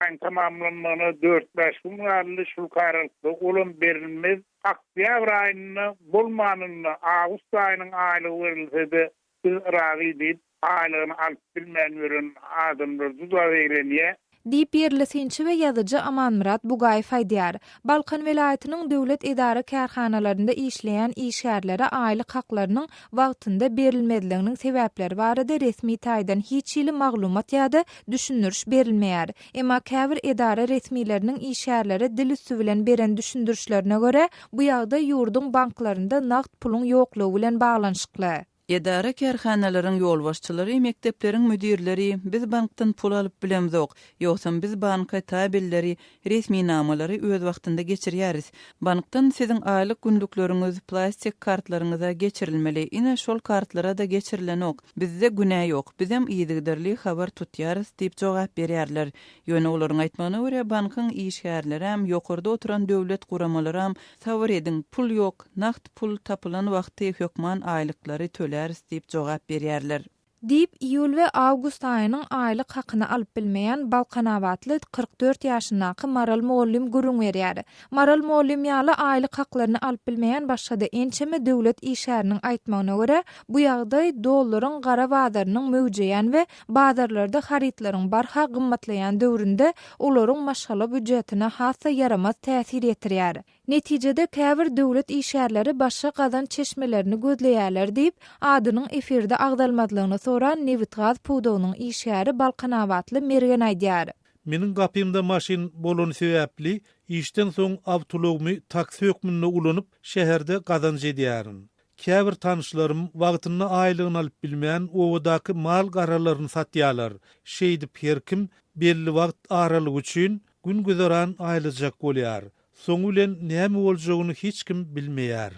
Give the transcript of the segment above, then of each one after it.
Aýyň tamamlanmagyna dört-bäş gün galdy, şul aralykda olam berilmez. Oktýabr aýynda bolmanynda awgust aýynyň aýlygy berilse-de biz razy diýip, aýlygyny alyp bilmän ýören adamlar juda zeýrenýär. Diýip, ýerli synçy we ýazyjy Amanmyrat Bugaýew aýdýar. Balkan welaýatynyň döwlet edara-kärhanalarynda işleýän işgärlere aýlyk haklarynyň wagtynda berilmezliginiň sebäpleri barada resmi taýdan hiç hili maglumat ýa-da düşündiriş berilmeýär. Emma käbir edara resmileriniň işgärlere dil üsti bilen beren düşündirişlerine görä, bu ýagdaý ýurduň banklarynda nagt puluň ýoklugy bilen baglanyşykly. Edara-kärhanalaryň ýolbaşçylary, mekdepleriň müdirleri, Biz bankdan pul alyp bilemzok, ýogsam biz banka tabelleri, resminamalary öz wagtynda geçirýäris. Bankdan siziň aýlyk günlükleriňiz plastik kartlaryňyza geçirilmeli, ine şol kartlara-da geçirilenok. Bizde günä ýok, bizem yzygiderli habar tutýarys diýip jogap berýärler. Ýöne olaryň aýtmagyna görä, bankyň işgärlerem, ýokarda oturan döwlet guramalaram Sabyr ediň, pul ýok, nagt pul tapylan wagty hökman aýlyklary töläris diýip jogap berýärler. Diýip, iýul we awgust aýynyň aýlyk hakyny alyp bilmeýän balkanabatly 44 ýaşyndaky Maral mugallym gürrüň berýär. Maral mugallym ýaly aýlyk haklaryny alyp bilmeýän başga-da ençeme döwlet işgäriniň aýtmagyna görä, bu ýagdaý dollaryň gara bazarynyň möwjeýän we bazarlarda harytlaryň barha gymmatlaýan döwründe olaryň maşgala býujetine has-da ýaramaz täsir ýetirýär. Netijede, käbir döwlet işgärleri başga gazanç çeşmelerini gözleýärler diýip, adynyň efirde agzalmazlygyny soran nebitgaz pudagynyň işgäri balkanabatly Mergen aýdýar. Meniň gapymda maşyn bolany sebäpli, işden soň awtoulagymy taksi hökmünde ulanyp, şäherde gazanç edýärin. Käbir tanyşlarym wagtynda aýlygyny alyp bilmän, obadaky mal-garalaryny satýarlar. Şeýdip her kim belli wagt aralygy üçin gün-güzeran aýlajak bolýar. Soňy bilen näme boljagyny hiç kim bilmeýär.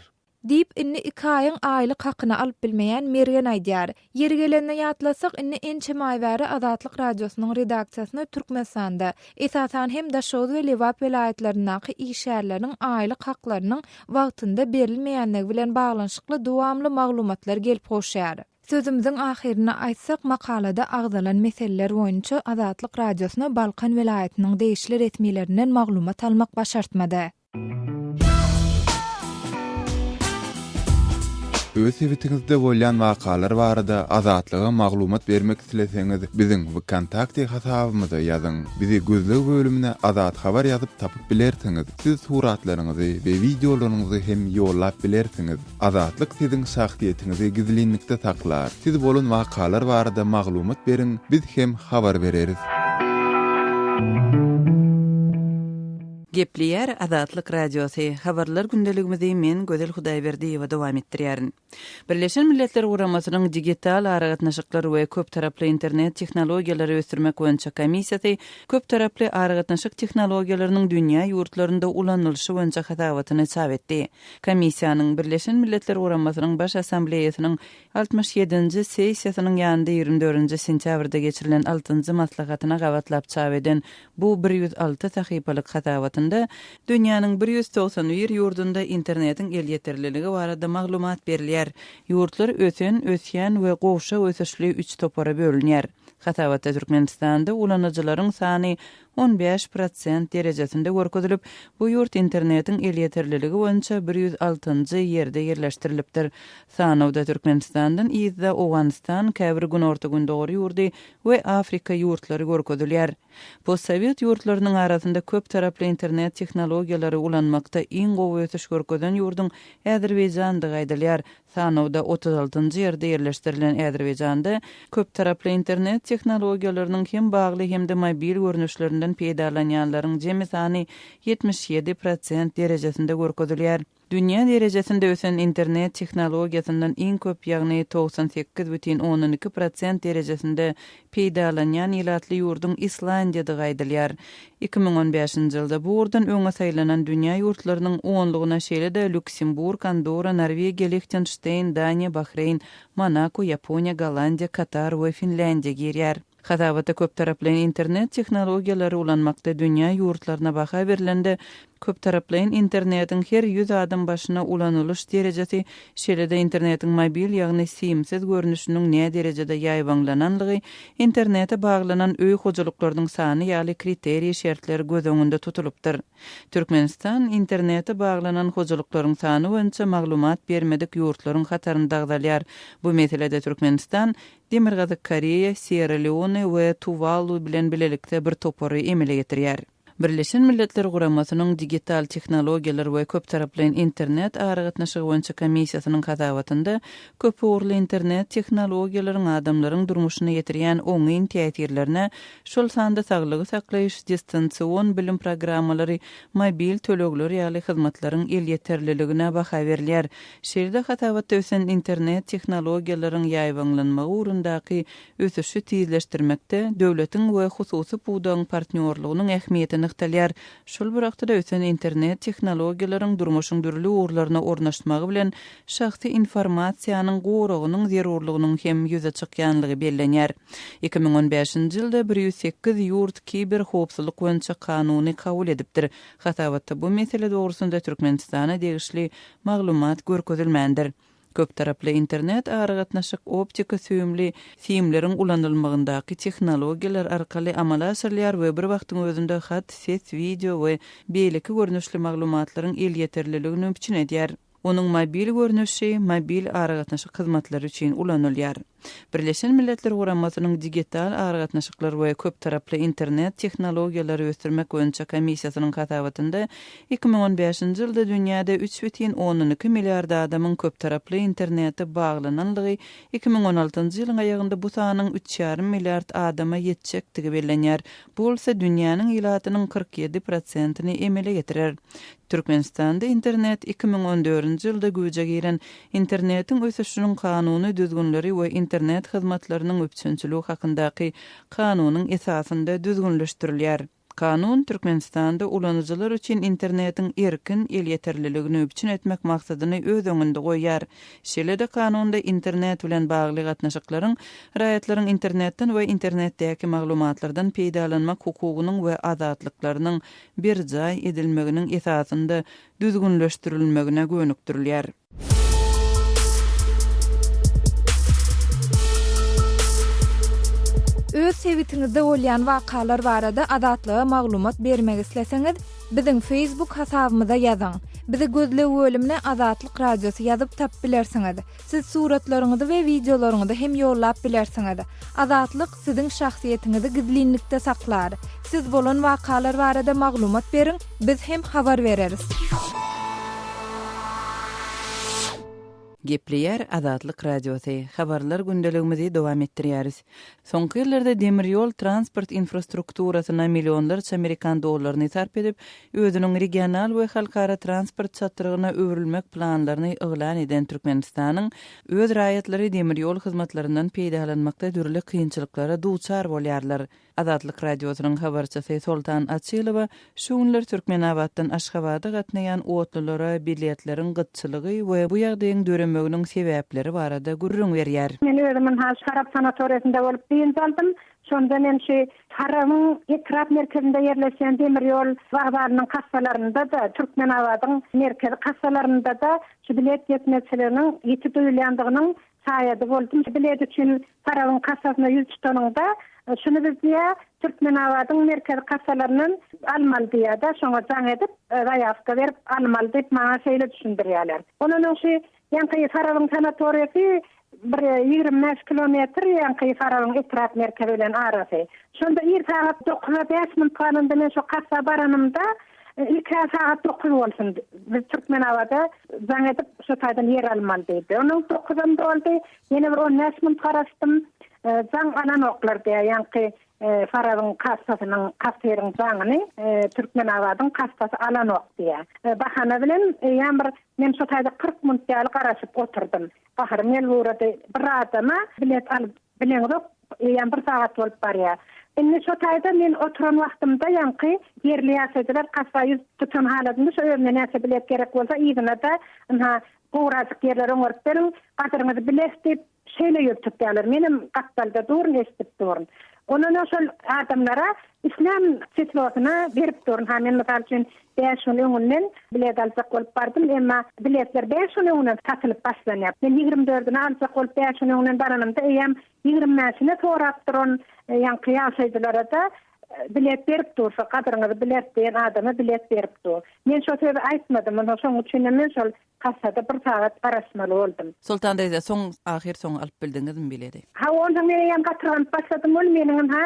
Diýip, indi iki aýyň aýlyk hakyny alyp bilmeýän Mergen aýdýar. Ýeri gelende ýatlasak, indi ençeme aý bäri Azatlyk Radiosynyň redaksiýasyna Türkmenistanda, esasan hem Daşoguz we Lebap welaýatlaryndaky işgärleriň aýlyk haklarynyň wagtynda berilmeýänligi bilen baglanyşykly dowamly maglumatlar gelip gowşýar. Sözümiziň ahyrynda aýtsak, makalada agzalan meseleler boýunça Azatlyk Radiosyna Balkan welaýatynyň degişli resmilerinden maglumat almak başartmady. Öz sebitiňizde bolýan wakalar barada Azatlyga maglumat bermek isleseňiz, biziň Wkontakte hasabymyza ýazyň. Bizi gözleg bölümine Azat Habar ýazyp tapyp bilersiňiz. Siz suratlaryňyzy we wideolaryňyzy hem ýollap bilersiňiz. Azatlyk siziň şahsyýetiňizi gizlinlikde saklar. Siz bolan wakalar barada maglumat beriň, biz hem habar bereris. Gepleýär Azatlyk Radiosy, Habarlar gündeligimizi men, Gözel Hudaýberdiýewa dowam etdirýärin. Birleşen Milletler Guramasynyň Digital aragatnaşyklar we köptaraply internet tehnologiýalary ösdürmek boýunça komissiýasy köptaraply aragatnaşyk tehnologiýalarynyň dünýä ýurtlarynda ulanylyşy boýunça hasabatyny çap etdi. Komissiýanyň Birleşen Milletler Guramasynyň Baş Assambleýasynyň Altmyş ýedinji sessiýasynyň ýanynda ýigrimi dördünji sentýabrda geçirilen altynjy maslahatyna gabatlap çap eden bu 106 sahypalyk hasabatynda dünýäniň 191 ýurdunda internetiň elýeterliligi barada maglumat berilýär. Ýurtlar ösen, ösýän we gowşak ösüşli üç topara bölünýär. Hasabatda Türkmenistanda ulanyjylaryň sany 15 prosent derejesinde görkezilip, bu ýurt internetiň elýeterliligi boýunça 106-njy ýerde ýerleşdirilipdir. Sanawda Türkmenistandan yzda Owganystan, käbir Günorta-Gündogar ýurdy we Afrika ýurtlary görkezilýär. Postsowet ýurtlarynyň arasynda köp taraply internet tehnologiýalary ulanmakda iň gowy ösüş görkezen ýurduň Azerbaýjandygy aýdylýar. Sanawda 36-njy ýerde ýerleşdirilen Azerbaýjanda köp taraply internet tehnologiýalarynyň hem bagly hem-de mobil görnüşlerinden peýdalanýanlaryň jemi sany 77 prosent derejesinde görkezilýär. Dünýä derejesinde ösen internet tehnologiýasyndan iň köp, ýagny 98,2 prosent derejesinde peýdalanýan ilatly ýurduň Islandiýadygy aýdylýar. 2015-nji ýylda bu ugurdan öňe saýlanan dünýä ýurtlarynyň onlugyna şeýle-de Lýuksemburg, Andorra, Norwegiýa, Lihtenşteýn, Daniýa, Bahreýn, Monako, Ýaponiýa, Gollandiýa, Katar we Finlýandiýa girýär. Hasabatda köptaraplaýyn internet tehnologiýalary ulanmakda dünýä ýurtlaryna baha berlende, Köptaraplaýyn internetiň her 100 adam başyna ulanylyş derejesi, şeýle-de internetiň mobil, ýagny simsiz görnüşiniň näderejede ýaýbaňlananlygy, internete baglanan öý hojalyklarynyň sany ýaly kriteriý şertler göz öňünde tutulypdyr. Türkmenistan internete baglanan hojalyklaryň sany boýunça maglumat bermedik ýurtlaryň hatarynda agzalýar. Bu meselede Türkmenistan Demirgazyk Koreýa, Sierra-Leone we Tuwalu bilen bilelikde bir topary emele getirýär. Birleşen Milletler Guramasynyň Digital tehnologiýalar we köptaraplaýyn internet aragatnaşygy boýunça komissiýasynyň hasabatynda köpugurly internet tehnologiýalaryň adamlaryň durmuşyna ýetirýän oňyn täsirlerine, şol sanda saglygy saklaýyş, distansion bilim programmalary, mobil tölegler ýaly hyzmatlaryň elýeterliligine baha berilýär. Şeýle-de hasabatda ösen internet tehnologiýalaryň ýaýbaňlanmagy ugrundaky Ösüşi tizleşdirmekde döwletiň we hususy pudagyň partnýorlygynyň ähmiýeti nygtalýar. Şol bir wagtda-da ösen internet tehnologiýalaryň durmuşyň dürli ugurlaryna ornaşmagy bilen şahsy informasiýanyň goragynyň zerurlygynyň hem ýüze çykýanlygy bellenýär. 2015-nji ýylda 108 ýurt kiberhowpsuzlyk boýunça kanuny kabul edipdir. Hasabatda bu mesele dogrusynda Türkmenistana degişli maglumat görkezilmändir. Köptaraply internet aragatnaşyk optika süýümli simleriň ulanylmagyndaky tehnologiýalar arkaly amala aşyrylýar we bir wagtyň özünde hat, ses, wideo we beýleki görnüşli maglumatlaryň elýeterliligini üpjün edýär. Onuň mobil görnüşi mobil aragatnaşyk hyzmatlary üçin ulanylýar. Birleşen Milletler Guramasynyň Digital aragatnaşyklar we köptaraply internet tehnologiýalary ösdürmek boýunça komissiýasynyň hasabatynda 2015-nji ýylda dünýäde 3,2 milliard adamyň köptaraply internete baglananlygy, 2016-njy ýylyň aýagynda bu sanyň üç ýarym milliard adama ýetjekdigi bellenýär. Bu bolsa dünýäniň ilatynyň 47 prosentini emele getirer. Türkmenistanda internet 2014-nji ýylda güýje giren Internetiň ösüşiniň kanuny düzgünleri we internet hyzmatlarynyň üpjünçiligi hakyndaky Kanunyň esasynda düzgünleşdirilýär. Kanun Türkmenistanda ulanyjylar üçin internetiň erkin elýeterliligini üpjün etmek maksadyny öz öňünde goýýar. Şeýle-de Kanunda internet bilen bagly gatnaşyklaryň, raýatlaryň internetden we internetdäki maglumatlardan peýdalanmak hukugynyň we azatlyklarynyň berjaý edilmeginiň esasynda düzgünleşdirilmegine gönükdirilýär. Öz sebitiňizde bolýan wakalar barada Azatlyga maglumat bermek isleseňiz, biziň Facebook hasabymyza ýazyň. Bizi gözleg bölümine Azatlyk Radiosy ýazyp tapyp bilersiňiz. Siz suratlaryňyzy we wideolaryňyzy hem ýollap bilersiňiz. Azatlyk siziň şahsyýetiňizi gizlinlikde saklar. Siz bolan wakalar barada maglumat beriň, biz hem habar bereris. Gepleýär Azatlyk Radiosy, Habarlar gündeligimizi dowam etdirýäris. Soňky ýyllarda demir ýol transport infrastrukturasyna millionlarça amerikan dollaryny sarp edip, özüniň regional we halkara transport çatrygyna öwrülmek planlaryny yglan eden Türkmenistanyň öz raýatlary demir ýol hyzmatlaryndan peýdalanmakda dürli kynçylyklara duçar bolýarlar. Azatlyk Radiosynyň habarçysy Soltan Açylowa şu günler Türkmenabatdan Aşgabada gatnaýan otlulara biletleriň gytçylygy we bu ýagdaýyň döremeginiň sebäpleri barada gürrüň berýär. Men özüm ynha Farap sanatoriýasynda bolup dynç aldym. Şonda men şu Farabyň etrap merkezinde ýerleşýän demir ýol wokzalynyň kassalarynda-da, Türkmenabadyň merkezi kassalarynda-da şu bilet ýetmezçiliginiň ýiti duýulýandygynyň şaýady boldum. Bilet üçin Farabyň kassasyna ýüz tutanyňda, şuny biz diýýär, Türkmenabadyň merkezi kassalaryndan almaly diýýär-de, şoňa jaň edip, zaýawka berip almaly diýip maňa şeýle düşündirýärler. Ondan öň şu ýaňky Farabyň sanatoriýasy bir 25 kilometr ýaňky Farabyň etrap merkezi bilen arasy. Şonda ir sagat dokuza bäş minut galanda men şo kassa baranymda, ilk-ä sagat dokuz bolsun, biz Türkmenabada jaň edip şo taýdan ýer almaly diýdi. Ondan dokuzam doldy, ýene bir on bäş minut garaşdym. Jaň alanoklar diýýär, ýaňky Farabyň kassasynyň kassiriň jaňyny Türkmenabadyň kassasy alanok diýýär. Bahana bilen eýýäm bir men şo taýda 40 minut ýaly garaşyp oturdym. Gaharym gelip ugrady. Bir adama bilet alyp bileňzok, eýýäm bir sagat bolup barýar. Indi şo taýda men oturan wagtymda ýaňky ýerli ýaşaýjylar kassa ýüz tutan halatynda şo özüne näçe bilet gerek bolsa yzyna-da ynha gowrajyk ýerler oňaryp beriň, gadyryňyzy biles diýip şeýle ýüz tutýarlar. Menem gapdalda durun, eşidip durun. Ondan şol adamlara islän çislosyna berip durun. Ha men mysal üçin bäş gün öňünden bilet aljak bolup bardym, emma biletler bäş gün öňünden satylyp başlanýar. Men ýigrimi dördüne aljak bolup bäş gün öňünden baranymda eýýäm ýigrimi bäşine sorap duran ýaňky ýaşaýjylara-da bilet berip dur, şo gadyryňyzy bileris diýen adama bilet berip dur. Men şo sözi aýtmadym, onsoň şonuň üçinem men şol Kassada bir sagat garaşmaly boldum. Soltan daýza, soň ahyr soňy alyp bildiňizmi biledi? Hawa, onsoň men eýýäm gatyrganyp başladym weli, meniňem ha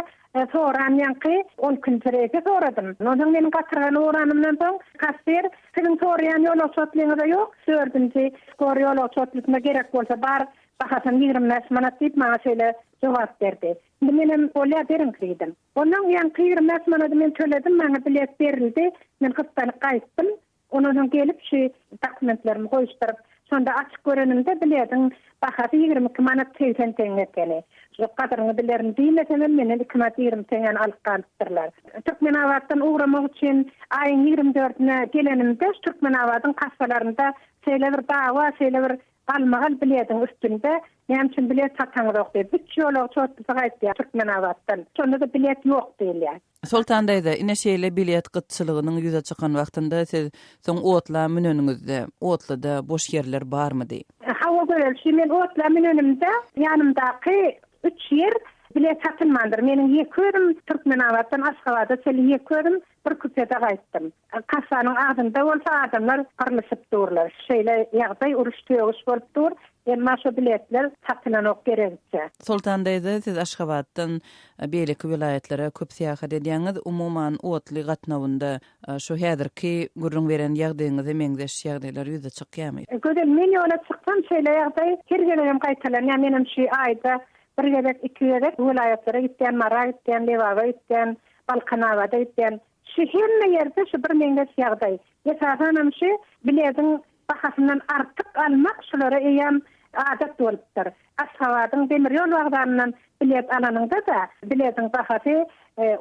soran ýaňky on ikinji reýse soradym. Onsoň meniň gatyrganyp ugranymdan soň, kassir, Siziň soraýan ýolagçy otlyňyz-a ýok, dördünji skor ýolagçy otlusyna gerek bolsa bar, bahasam 25 manat diýip, maňa şeýle jogap berdi. Indi menem, Bolýar, beriň diýdim. Onnoň ýaňky 25 manady men töledim, maňa bilet berildi, men gyssanyp gaýtdym. Ondan soň gelip şu dokumentlerimi goýuşdyryp, şonda açyp görenimde bilediň bahasy 22 manat 80 teňňe ekeni. Şu gadyryňy bilerin diýmesemem menden iki manat 20 teňňäni alyp galypdyrlar. Türkmenabatdan ugramak üçin aýyň ýigrimi dördüne gelenimde şu Türkmenabadyň kassalarynda şeýle bir dawa, şeýle bir galmagal bilediň üstünde, näme üçin bilet sataňyzok diýip, üç ýolagçy otlusy gaýtýar Türkmenabatdan. Şonda-da bilet ýok diýilýär. Soltan daýza, ine şeýle bilet gytçylygynyň ýüze çykan wagtynda siz soň otla müneniňizde, otluda boş ýerler barmydy? Hawa Gözel, şu men otla münenimde ýanymdaky üç ýer bilet satylmandyr. Meniň ýeke özüm Türkmenabatdan Aşgabada çenli ýeke özüm bir kupede gaýtdym. Kassanyň agzynda bolsa adamlar gyrlyşyp durlar. Şeýle ýagdaý uruş-sögüş bolup dur. Emma şo biletler satylanok geregiçe. Soltan daýza, siz Aşgabatdan beýleki welaýatlara köp syýahat edýäňiz. Umuman, otly gatnawynda şu häzirki gürrüň beren ýagdaýyňyza meňzeş ýagdaýlar ýüze çykýarmy? Gözel, men ýola çyksam şeýle ýagdaý her gezegem gaýtalanýar. Menem şu aýda bir gezek, iki gezek welaýatlara gitýän, Mara gitýän, Lebaba gitýän, Balkanabada gitýän. Şu hemme ýerde şu bir meňzeş ýagdaý. Esasanam şu bilediň bahasyndan artyk almak şulara eýýäm adat bolupdyr. Aşgabadyň demir ýol wokzalyndan bilet alanyňda-da, bilediň bahasy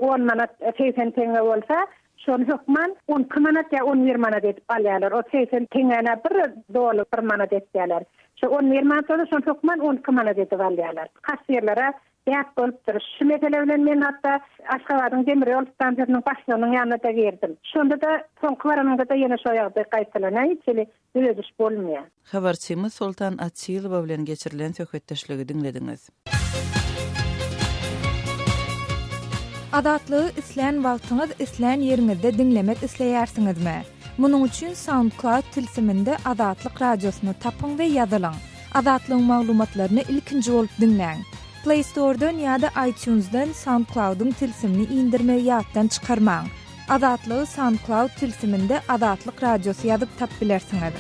on manat 80 teňňe bolsa, şony hökman on iki manat ýa on bir manat edip alýarlar. O 80 teňňäni bir doly bir manat etýärler. Şo on bir manat bolsa, şony hökman on iki manat edip alýarlar. Kassirlere Däp bolupdyr. Şu mesele bilen men hatda Aşgabadyň demir ýol stansiýasynyň başlygynyň ýanyna-da girdim. Şonda-da, soňky baranymda-da ýene şo ýagdaý gaýtalanýar, hiç hili düzediş bolmaýar. Habarçymyz Soltan Açylowa bilen geçirilen söhbetdeşligi diňlediňiz. Azatlygy islän wagtyňyz, islän ýeriňizde diňlemek isleýärsiňizmi? Munuň üçin SoundCloud tilsiminde Azatlyk Radiosyny tapyň we ýazylyň. Azatlygyň maglumatlaryny ilkinji bolup diňläň. Play Store-dan ýa-da iTunes-dan SoundCloud-yň tilsimini indirmegi ýatdan çykarmaň. Azatlygy SoundCloud tilsiminde Azatlyk Radiosy ýazyp tap bilersiňiz.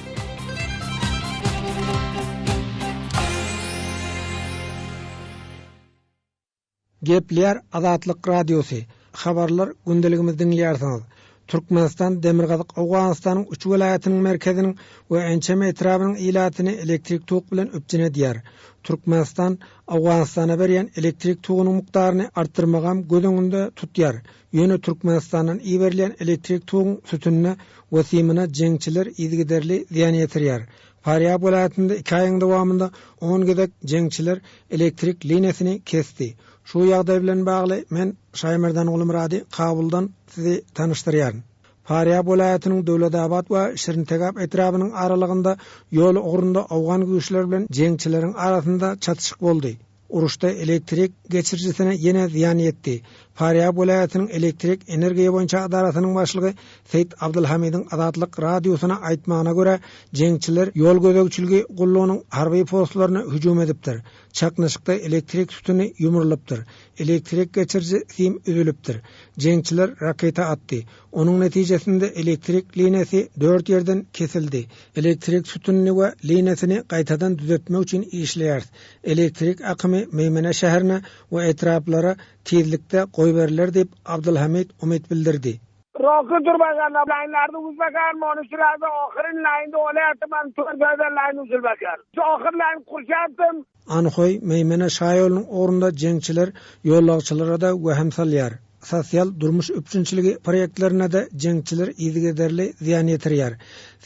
Gepleýär Azatlyk Radiosy, Habarlar gündeligimizi diňleýärsiňiz. Türkmenistan Demirgazyk Owganystanyň üç welaýatynyň merkeziniň we ençeme etrabynyň ilatyny elektrik tok bilen üpjün edýär. Türkmenistan Owganystana berýän elektrik togunyň mukdaryny artdyrmagam göz öňünde tutýar. Ýöne Türkmenistandan iberilýän elektrik toguň sütünine we simine jeňçiler yzygiderli zyýan ýetirýär. Farýab welaýatynda iki aýyň dowamynda on gezek jeňçiler elektrik liniýasyny kesdi. Şu ýagdaý bilen bagly men Şaýmerdan Gulmyrady Kabuldan sizi tanyşdyrýaryn. Farýab welaýatynyň Döwletabat we Şirintegap etrabynyň aralygynda ýol ugrunda owgan güýçleri bilen jeňçileriň arasynda çatyşyk boldy. Uruşda elektrik geçirijisine ýene zyýan ýetdi. Farýab welaýatynyň elektrik energiýa boýunça edarasynyň başlygy Seýit Abdulhamidiň Azatlyk Radiosyna aýtmagyna görä, jeňçiler ýol gözegçiligi gullugynyň harby postlaryna hüjüm edipdir. Çaknyşykda elektrik sütüni ýumrulypdyr. Elektrik geçiriji sim üzülipdir. Jeňçiler raketa atdy. Onuň netijesinde elektrik liniýasy dört ýerden kesildi. Elektrik sütünini we liniýasyny gaýtadan düzetmek üçin işleýäris. Elektrik akymy Meýmene şäherine we etraplara tizlikde goýberiler diýip, Abdulhamid umyt bildirdi. Roky durmaganlar laýnlarda uzmakan mony şurada ohyryn laýnda olayatym törde laýn uzulmakan. Şu ohyr laýn kurşapdym. Anhoý, Meýmene şaýolunyň ugrunda jeňçiler ýolagçylara-da wehim salýar. sosial-durmuş üpjünçiligi proýektlerine-de jeňçiler yzygiderli zyýan ýetirýär.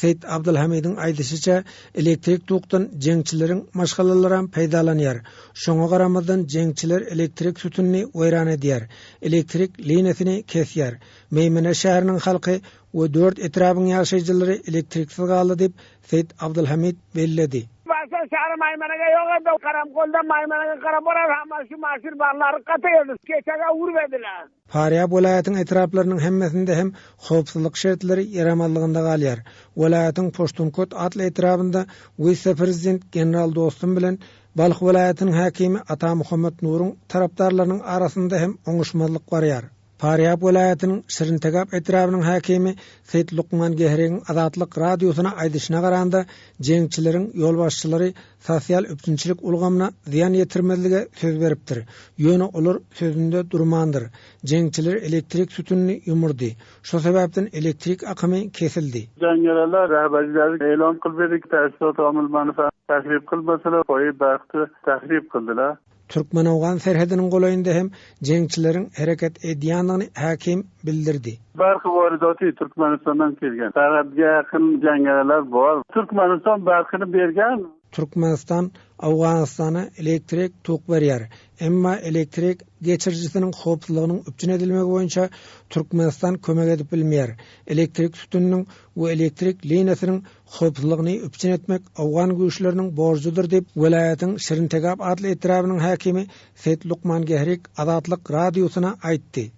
Seýit Abdylhamidiň aýdyşyça, elektrik tokdan jeňçileriň maşgalalaram peýdalanýar. Şoňa garamazdan jeňçiler elektrik sütünini weýran edýär, elektrik liniýasyny kesýär. Meýmene şäheriniň halky we dört etrabyň ýaşaýjylary elektriksiz galdy diýip, Seýit Abdylhamid belledi. Başda şäheri Maýmanaga ýok edi, Karamkoldan Maýmanaga garap barar hama şu maşyn barlary gaty geldi, keçege urup ediler. Farýab welaýatyň etraplarynyň hemmesinde hem howpsuzlyk şertleri ýaramazlygynda galýar. Welaýatyň Poştunkot atly etrabynda wise-prezident general Dostum bilen Balh welaýatynyň häkimi Ata Muhammet Nuruň tarapdarlarynyň arasynda hem oňuşmazlyk barýar. Farýab welaýatynyň Şirintegap etrabynyň häkimi Seýit Lukman Gehrigiň Azatlyk Radiosyna aýdyşyna garanda, jeňçileriň ýolbaşçylary sosial üpjünçilik ulgamyna zyýan ýetirmezlige söz beripdir. Ýöne olar sözünde durmandyr. Jeňçiler elektrik sütünini ýumurdy. Şo sebäpden elektrik akymy kesildi. Jeňňereler rahbarleri eýlan kylyp edik, täsisat amyl-manfa tahrip kylmasalar, goýy bagty tahrip kyldylar. Türkmen-owgan serhediniň golaýynda hem jeňçileriň hereket edýändigini häkim bildirdi. Barky waridaty Türkmenistandan kelgen. Serhetge ýakyn jeňňereler bar. Türkmenistan barkyny bergen. Türkmenistan Owganystana elektrik tok berýär. Emma elektrik geçirijisiniň howpsuzlygynyň üpjün edilmegi boýunça Türkmenistan kömek edip bilmeýär. Elektrik sütüniniň we elektrik liniýasynyň howpsuzlygyny üpjün etmek owgan güýçleriniň borjudyr diýip, welaýatyň Şirintegap atly etrabynyň häkimi Seýit Lukman Gehrik Azatlyk Radiosyna aýtdy.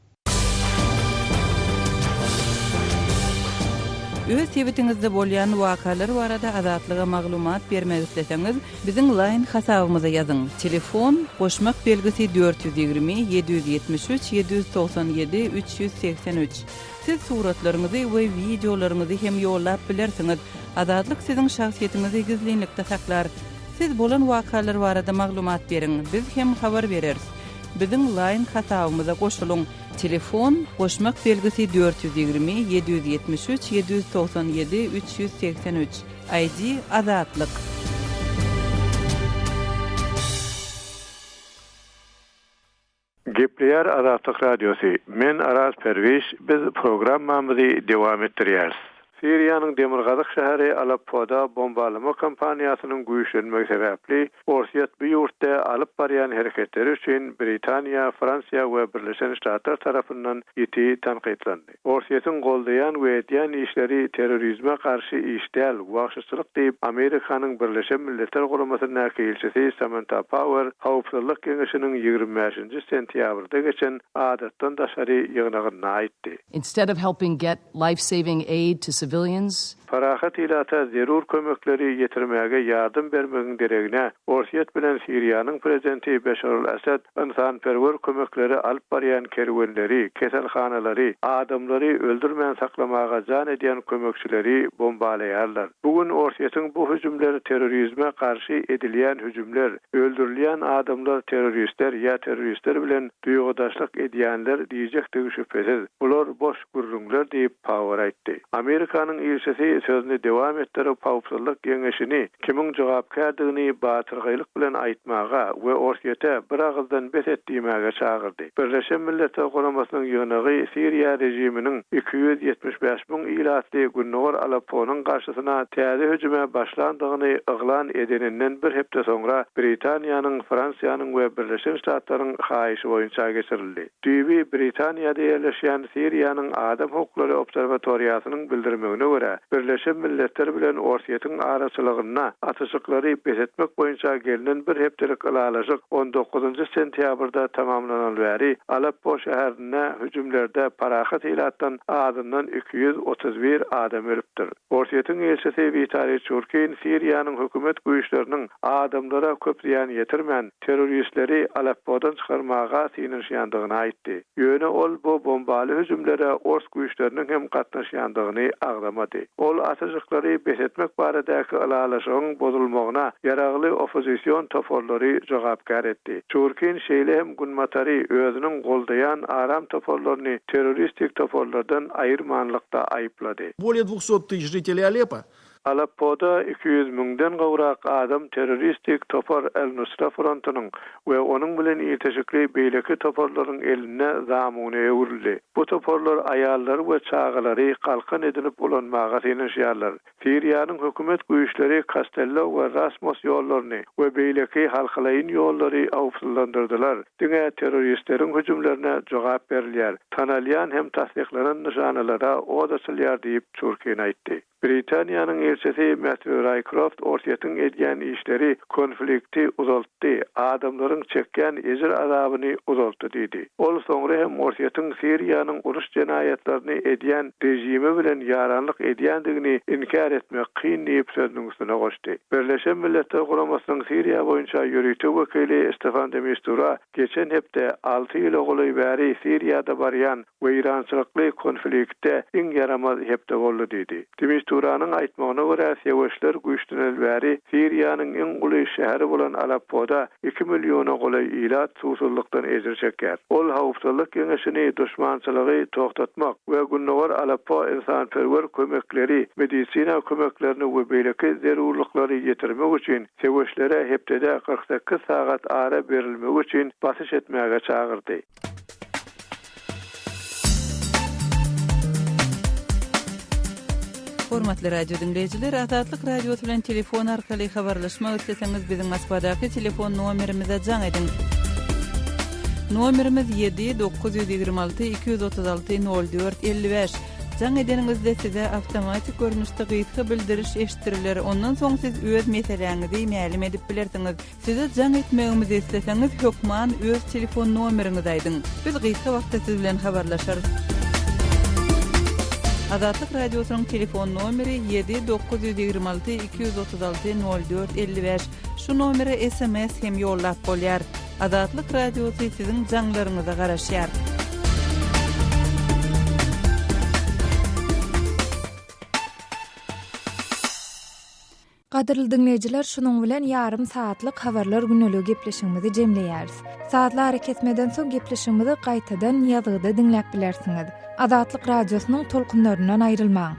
Öz sebitiňizde bolýan wakalar barada Azatlyga maglumat bermek isleseňiz, biziň Line hasabymyza ýazyň, telefon, goşmak belgisi 420 773 797 383. Siz suratlaryňyzy we wideolaryňyzy hem ýollap bilersiňiz. Azatlyk siziň şahsyýetiňizi gizlinlikde saklar. Siz bolan wakalar barada maglumat beriň, biz hem habar bereris. Biziň Line hasabymyza goşulyň, telefon, goşmak belgisi 420 773 797 383, ID, Azatlyk. Gepleýär Azatlyk Radiosy, Men Araz Perwiş, biz programmamyzy dowam etdirýäris. Siriýanyň demirgazyk şäheri Aleppoda bombalama kampaniýasynyň güýçlenmegi sebäpli, Orsýet bu ýurtda alyp barýan hereketleri üçin Britaniýa, Fransiýa we Birleşen Ştatlar tarapyndan ýiti tankytlandy. Orsýetiň goldaýan we edýän işleri terrorizme garşy iş däl, wagşyçylyk diýip, Amerikanyň Birleşen Milletler Guramasyndaky ilçisi Samanta Power Howpsuzlyk Geňeşiniň 25-nji sentýabrda geçen adatdan daşary ýygnagynda aýtdy. Instead of helping get life-saving aid to civilians, Parahat ilata zerur kömekleri ýetirmäge ýardam bermegiň deregine, Orsýet bilen Siriýanyň prezidenti Beşar al-Assad ynsanperwer kömekleri alyp barýan kerwenleri, keselhanalary, adamlary öldürmän saklamaga jan edýän kömekçileri bombalaýarlar. Bu gün Orsýetiň bu hüjümler terrorizme garşy edilýän hüjümler, öldürilýän adamlar terroristler ýa terroristler bilen duýgudaşlyk edýänler diýjekdigi şübhesiz. Bular boş gürrüňler diýip, Power aýtdy. Amerikanyň ilçisi sözüni dowam etdirip, Howpsuzlyk Geňeşini kimiň jogapkärdigini batyrgaýlyk bilen aýtmaga we Orsýete bir agyzdan bes et diýmäge çagyrdy. Birleşen Milletler Guramasynyň ýygnagy Siriýa režiminiň 275 müň ilatly gündogar Alepponyň garşysyna täze hüjüme başlandygyny yglan edeninden bir hepde soňra Britaniýanyň, Fransiýanyň we Birleşen Ştatlaryň haýyşy boýunça geçirildi. Düýbi Britaniýada ýerleşýän Siriýanyň Adam hukuklary obserwatoriýasynyň bildirmegine görä, Birleşen Milletler bilen Orsýetiň araçylygynda atyşyklary bes etmek boýunça gelnen bir hepdelik ylalaşyk on dokuzynjy sentýabrda tamamlanaly bäri Aleppo şäherinde hüjümlerde parahat ilatdan azyndan 231 adam ölüpdir. Orsýetiň ilçisi Witaliý Çurkin Siriýanyň hökümet güýçleriniň adamlara köp zyýan ýetirmän, terroristleri Aleppodan çykarmaga synanyşýandygyny aýtdy. Ýöne ol bu bombaly hüjümlere ors güýçleriniň hem gatnaşýandygyny agzamady. Ol atyjyklary bes etmek baradaky ylalaşygyň bozulmagyna ýaragly oppozision toparlary jogapkär etdi. Çurkin şeýle hem Günbatary özüniň goldaýan aram toparlaryny terroristik toparlardan aýyrmanlykda aýyplady. Bolее dwuhsot tysyç žiteley Aleppo. Aleppoda 200 müňden gowrak adam terroristik topar El-Nusra frontunyň we onuň bilen ilteşikli beýleki toparlaryň elinde zamuna öwrüldi. Bu toparlar aýallary we çagalary galkan edinip ulanmaga synanyşýarlar. Siriýanyň hökümet güýçleri Kastello we Rasmos ýollaryny we beýleki halkalaýyn ýollary howpsuzlandyrdylar. Diňe terroristleriň hüjümlerine jogap berilýär, tanalýan hem tassyklanan nyşanalara od açylýar diýip, Çurkin aýtdy. Britaniýanyň ilçisi Metýu Raýkroft Orsýetiň edýän işleri konflikti uzaltdy, adamlaryň çekýän ejir-azabyny uzaltdy diýdi. Ol soňra hem Orsýetiň Siriýanyň uruş jenaýatlaryny edýän režimi bilen ýaranlyk edýändigini inkär etmek kyn diýip sözüniň üstüne goşdy. Birleşen Milletler Guramasynyň Siriýa boýunça ýörite wekili Stefan de Mistura geçen hepde alty ýyla golaý bäri Siriýada barýan weýrançylykly konfliktde iň ýaramaz hepde boldy diýdi. De Misturanyň aýtmagyna görä, söweşler güýçleneli bäri Siriýanyň iň uly şäheri bolan Aleppoda iki milliona golaý ilat suwsuzlykdan ejir çekýär. Ol Howpsuzlyk Geňeşini duşmançylygy togtatmak we Gündogar Aleppo ynsanperwer kömekleri, medisina kömeklerini we beýleki zerurlyklary ýetirmek üçin söweşlere hepdede 48 sagat ara berilmegi üçin basyş etmäge çagyrdy. Hormatly radio diňleýjiler, Azatlyk Radiosy bilen telefon arkaly habarlaşmak isleseňiz, biziň Moskwadaky telefon nomerimize jaň ediň. Nomerimiz 7 926 236 04 55. Jaň edeniňizde size awtomatik görnüşde gysga bildiriş eşitdiriler, ondan soň siz öz meseläňizi mälim edip bilersiňiz. Size jaň etmegimizi isleseňiz hökman öz telefon nomeriňizi aýdyň. Biz gysga wagtda siz bilen habarlaşarys. Azatlyk Radiosynyň telefon nomeri 7 926 236 04 55. Şu nomere sms hem ýollap bolýar. Azatlyk Radiosy siziň jaňlaryňyza garaşýar. Gadyrly diňleýjiler, şunuň bilen ýarym sagatlyk Habarlar güneligi gepleşigimizi jemleýäris. Sazly arakesmeden soň gepleşigimizi gaýtadan ýazgyda diňläp bilersiňiz. Azatlyk Radiosynyň tolkunlaryndan aýrylmaň!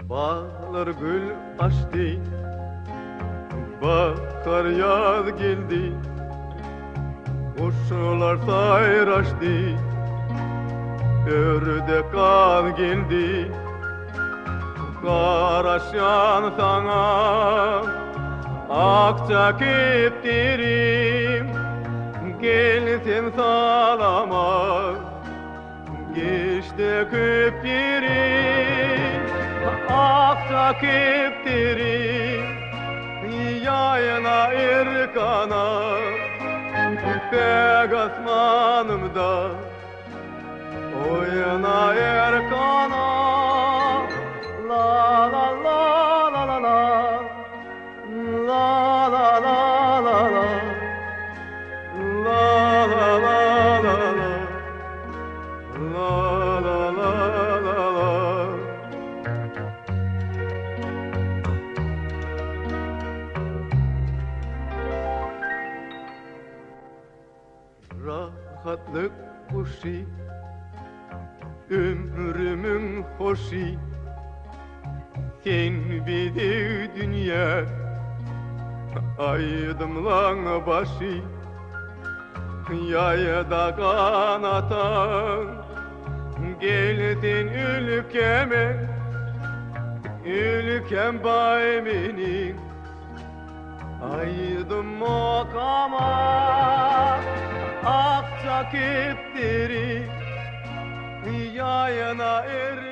Baglar gül açdy, Bahar ýaz geldi, Guşlar saýraşdy, Ördek gaz geldi. Garaşýan saňa Akja kepderim Gel sen salama Geçdi köp ýerim Akja kepderim Ýaýla erkana Päk asmanymda Oýna erkana La la la la la la La la la la la La la la la la La la la la la Rahatlyk guşy, ömrümiň hoşy, Sen bezeg dünýä, aýdymlaň başy. Ýaýda ganataň, gel sen ülkeme, Ülkem baý meniň. Aýdym okama akja kepderi ýaýyna er.